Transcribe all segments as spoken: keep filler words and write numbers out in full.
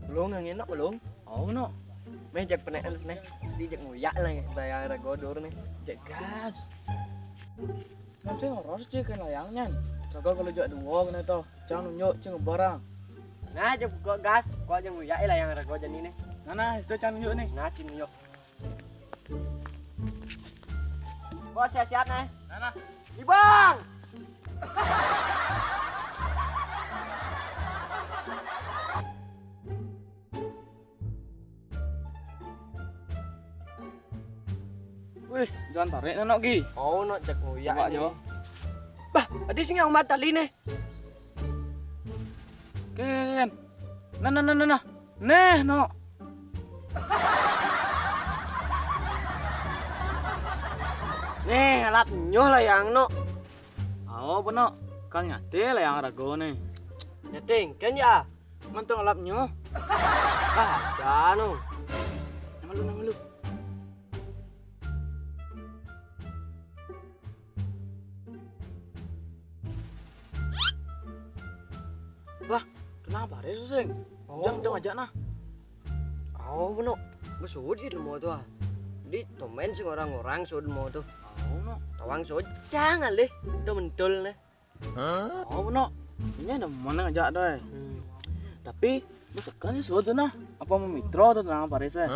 Ulung ngan ngenok ulung. Oh, no. Meh jak penek alus neh. Mesti jak nguyak lah layang rago dur neh. Jak gas. Nang sing oros je kan layang nyan. Rago kalau jak duo kena to. Cang nunjuk cing barang. Nah, jak buka gas, kok jak nguyak layang rago jani neh. Nah, nah, itu cang nunjuk neh. Nah, cing nunjuk. Kok siap-siap neh. Nah, nah. Ibang. Wih, jangan tarik neh, nok gi. Oh, nok jak nguyak. Coba ni jo. Bah, adi sing umat tali neh. Ken. Nah, nah, nah, nah, nah. Neh, nok. Neh, alap nyoh layang, nok. Ao, benok. Kang nyate layang rago neh. Nyate, ken ya. Mentong alap nyoh. Bah, ada no. Nama lu, nama lu? Wah, tenang apa hari suseng? Oh. Jam, jam aja nah. Oh, benok. Besujit lemo tu ah. Jadi tomen sing orang-orang sud lemo tu. Oh, no. Tawang sud, jangan leh. Udah mentul neh. Oh, no. Ini ada mana ngajak doh, eh. Hmm. Tapi, misalkan ni suatu nah, apa mau mitro tu tenang Paris, eh.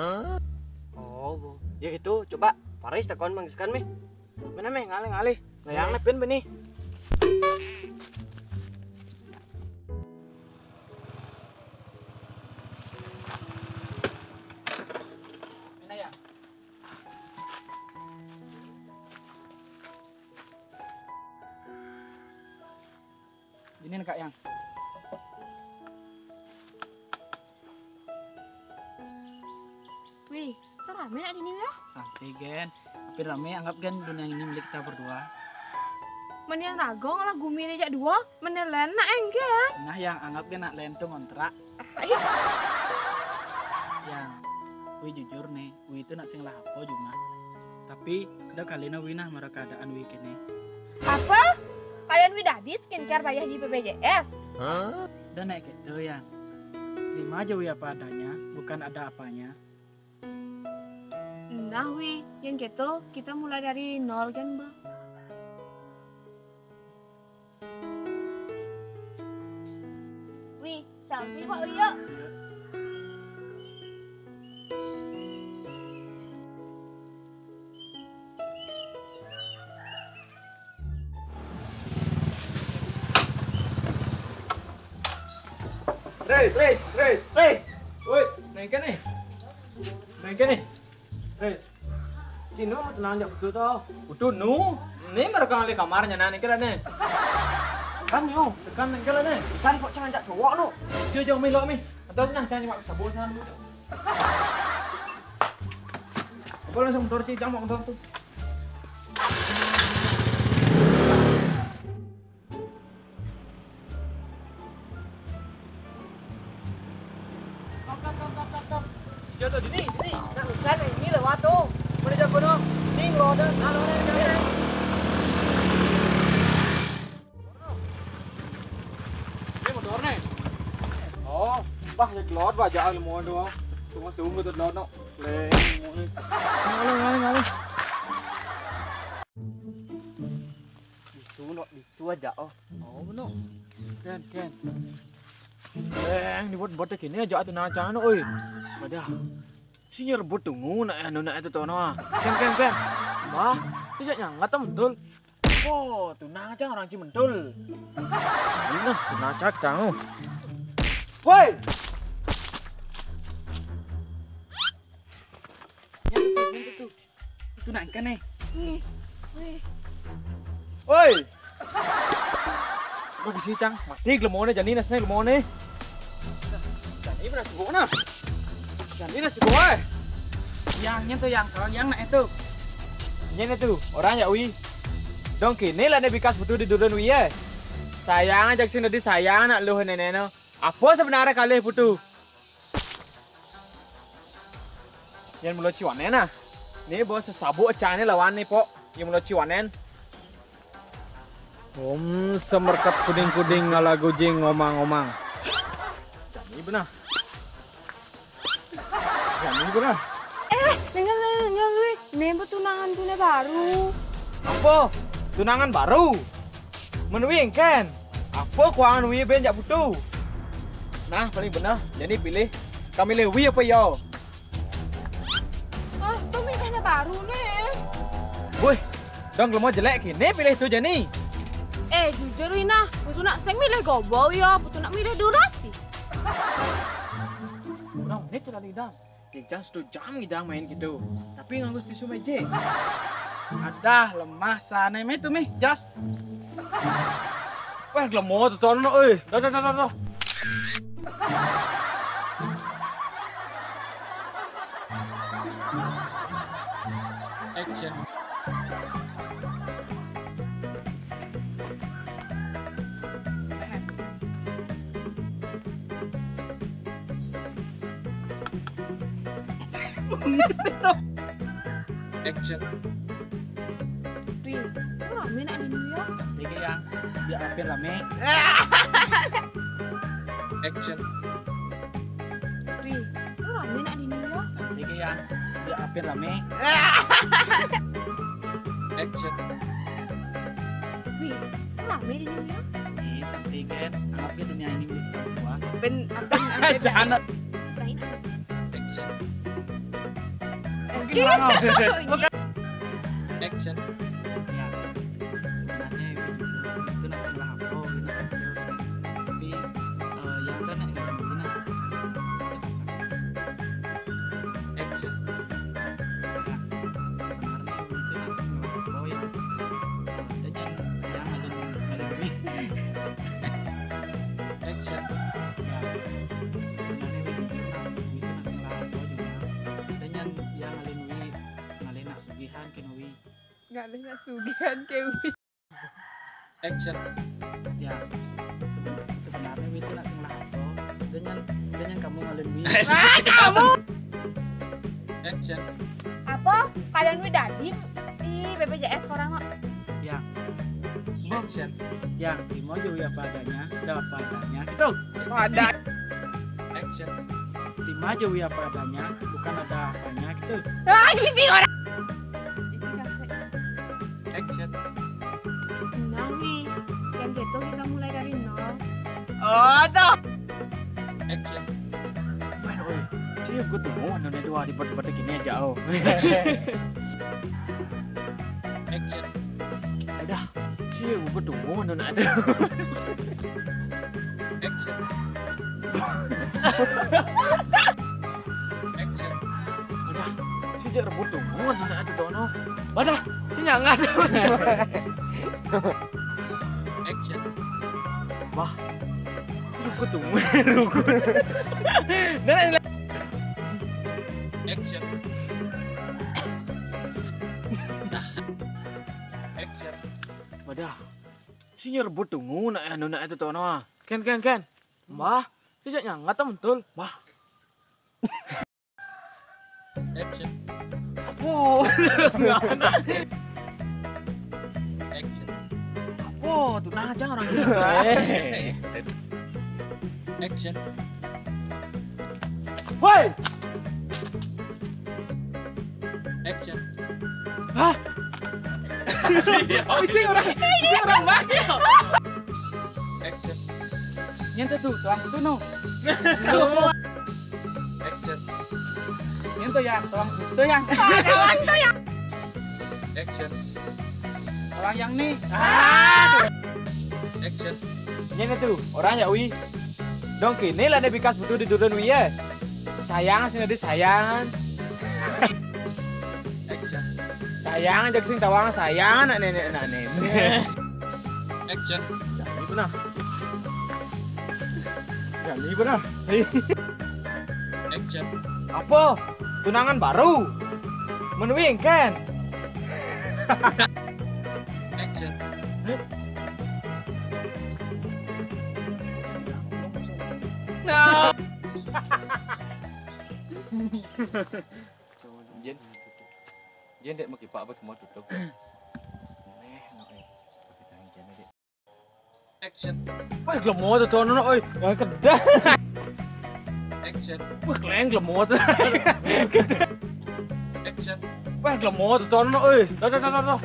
Oh, bo. Ya gitu, coba Paris takon manggiskan meh. Mana meh, ngalih-ngalih. Layang meh pin bini. Mana ya? Ini nih, Kak, yang. Wih, serame nak dini ya? Santai, Gen. Tapi rame anggap Gen dunia ini milik kita berdua. Menian rago ngalah gumi ni jak dua, menian len nak engke ya? Nah, yang anggap Gen nak len tu ngontrak. Yang, wih jujur nih, wih itu nak sing lah apa cuma. Tapi, dah kali na wih nah mara keadaan wih kene. Apa? Kalian wih dadi skincare bayar di B P J S? Dah naik gitu, yang. Terima aja wih apa adanya, bukan ada apanya. Nah, wih, yang gitu kita mulai dari nol kan, Bah? Wih, sampai Pak Uyo. Res, res, res, res. Woi, naik ni. Naik ni. Res. Cino, tenang aja betul tau. Betul nu. Ni mereka ngalih kamarnya nah, ni kira ni. Sekan yo, sekan ni kira ni. San kok jangan jak cowok nu. Dia jauh milo mi. Atau senang jangan mak sabun sana dulu. Apa langsung motor cicang mau motor tu. Stop, stop, stop, stop, stop. Jatuh dini, dini. Nak usan ini lewat tu. Mana jago no? Ning lo dah, nak lo dah, dah. Ini motor ni. Oh, bah, ya gelot bah, jangan mau doang. Tunggu, tunggu tu gelot no. Le, mau ni. Ngalah, ngalah, ngalah. Itu no, itu aja oh. Oh, no. Ken, Ken. Eng, dibuat-buat kini aja atuh nah cang oi. Wadah. Si nyerbut tunggu nak anu nak itu tono. Ken, Ken, Ken. Wah, bisa nyangat tem betul. Oh, tuh nah cang orang Cimentul. Ini nah, tuh nah cang. Woi. Nyentuh, nyentuh tuh. Itu nangka nih. Wih, wih. Woi. Lu bisi cang, mati gelemone jani nasne gelemone. Jani beras gua nah. Jani nasi gua. Yang nyentuh yang kalau yang nak itu. Nyen itu, orang ya wi. Dong kini lah ne bikas butuh di durun wi ya. Sayang aja sing dadi sayang nak lu neneno. Apa sebenarnya kalih butuh? Yang mulo ciwanen nah. Ni bos sesabuk cang ni lawan ni pok. Yang mulo ciwanen. Om semerkap kuding-kuding ngala gujing ngomang-ngomang. Jani benar. Jani pernah. Eh, dengar, dengar, wih. Nih, tunangan tune baru. Apa? Tunangan baru? Menwi kan? Apa kuangan wi ben jak putu? Nah, paling benar. Jadi pilih. Kami milih wi apa yo? Ah, tuh mikirnya baru nih. Woi, dong, kalau mau jelek gini pilih tuh Jani. Eh, jujur Wina, putu nak sing milih gobo yo, putu nak milih durasi. Dong, ini cerita lidang. Di jas tu jam idang main gitu. Tapi nganggo tisu magic. Adah, lemah sana meh tu meh jas. Wah, glemo tu tono, eh. Dah, dah, dah, dah, dah. Action. Action. Wih, kok rame nak di New York? Santai ke yang, biar hampir rame. Action. Wih, kok rame nak di New York? Santai ke yang, biar hampir rame. Action. Wih, kok rame di New York? Eh, santai kan, anggap ke dunia ini milik kita berdua. Ben, apa yang ada? Jangan. Lain. Action. Oke. Bukan. Action. Ya, sebenarnya itu juga, itu nak salah apa, gitu aja. Tapi, eh, yang kan nak ngomongin nak. Action. Ya, sebenarnya itu nak salah apa yang, eh, dan yang, yang ada di, ada di. Action. Ya, sebenarnya itu nak, itu nak salah apa juga. Dan yang, yang ada di, ngalih nak sugihan ke Nui. Ngalih nak sugihan ke Nui. Action. Ya, seben-, sebenarnya itu nak salah apa? Dan yang, dan yang kamu ngalih Nui. Ah, kamu. Action. Apa? Kalian wi dadi di B P J S korang kok. Ya. Action. Ya, terima aja wi apa adanya, ada apa adanya. Gitu. Pada. Action. Terima aja wi apa adanya, bukan ada apanya gitu. Ah, gisi orang. Action. Nah, wi, yang gitu kita mulai dari nol. Oh, tuh. Action. Mana, oi? Sih, gue tuh mau nonton itu, ah, di tempat-tempat gini aja, oh. Action. Udah, sih, gue tuh mau nonton itu. Action. Action. Udah, sih, jak rebut tuh mau nonton itu, Tono. Wadah, sih nyangat. Action. Wah, sih, gue tuh mau. Action. Action. Wadah. Si nyerbut tunggu nak anu nak itu tono. Ken, ken, ken. Mbah, sejak nyangat tem betul. Mbah. Action. Apa? Action. Apa tuh nah aja orang. Eh. Action. Woi. Action. Hah? Isi orang, isi orang banyak. Action. Nyentuh tuh, tuang tuh no. Action. Nyentuh yang, tuang tuh yang. Tuang tuh yang. Action. Orang yang nih. Ah. Action. Ini tuh, orang ya wi. Dong kini lah ada bikas butuh di turun wi ya. Sayang sih nanti sayang. Action. Sayang aja sing tawang sayang anak nenek anak nenek. Action. Jadi benar. Jadi benar. Action. Apa? Tunangan baru? Menuing kan? Action. No. Jen. Jen dek mau kipak apa semua tutup. Neh, no, eh. Pakai tangan Jen, Dek. Action. Wah, gelem mau tuh, no, oi. Yang kedah. Action. Wah, kleng lemot. Action. Wah, lemot ton ơi. Đó đó đó đó.